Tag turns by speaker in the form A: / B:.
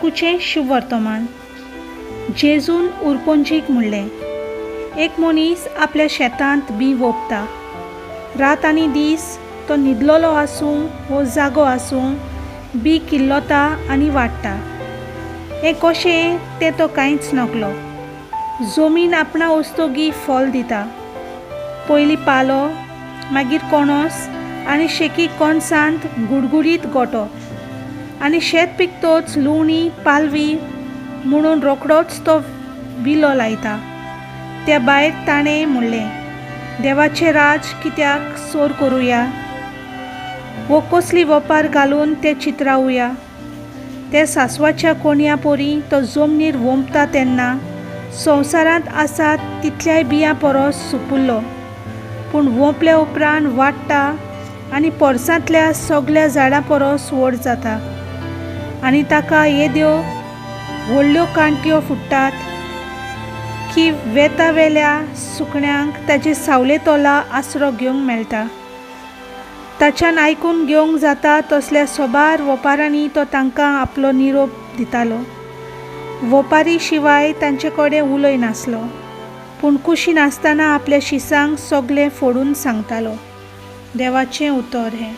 A: मार्कूचें शुभवर्तमान. जेजून उरपोंजीक म्हणलें, एक मनीस आपल्या शेतांत बीं वोंपता. रात आनी दीस तो न्हिदलेलो आसूं वो जागो आसूं, बीं किल्लता आनी वाडटा. हें कशें तें तो कांयच नकळो. जमीन आपणा वस्तोगी फल दिता. पयलीं पालो, मागीर कणस आनी शेकी कोनसांत गुडगुडीत गोटो. आनी शेत पिकतोच लुवणी पालवी म्हणून रोखडोच तो विलो लायता. त्या भायर ताणें म्हणलें, देवाचें राज कित्याक सोर करुया वो कसली वपार घालून तें चित्रावया? ते सांसवाच्या कोणया परी तो जमनीर वोंपता तेन्ना संवसारांत आसात तितल्याय बियां परस सुपुल्लो, पूण वोंपल्या उपरांत वाडटा आनी पोरसांतल्या सगल्या झाडां परस व्हड जाता आनी ताका येद्यो व्हडल्यो कांटयो फुट्टात की वेता वेल्या सुकण्यांक ताचे सावले तोला आसरो घेवंक मेळटा. ताच्यान आयकून घेवंक जाता तसल्या सोबार वोपारांनी तो तांकां आपलो निरोप दितालो. वोपारी शिवाय तांचे कडेन उलय नासलो, पूण कुशीन आसतना आपल्या शिसांक सगलें फोडून सांगतालो. देवाचें उतर हें.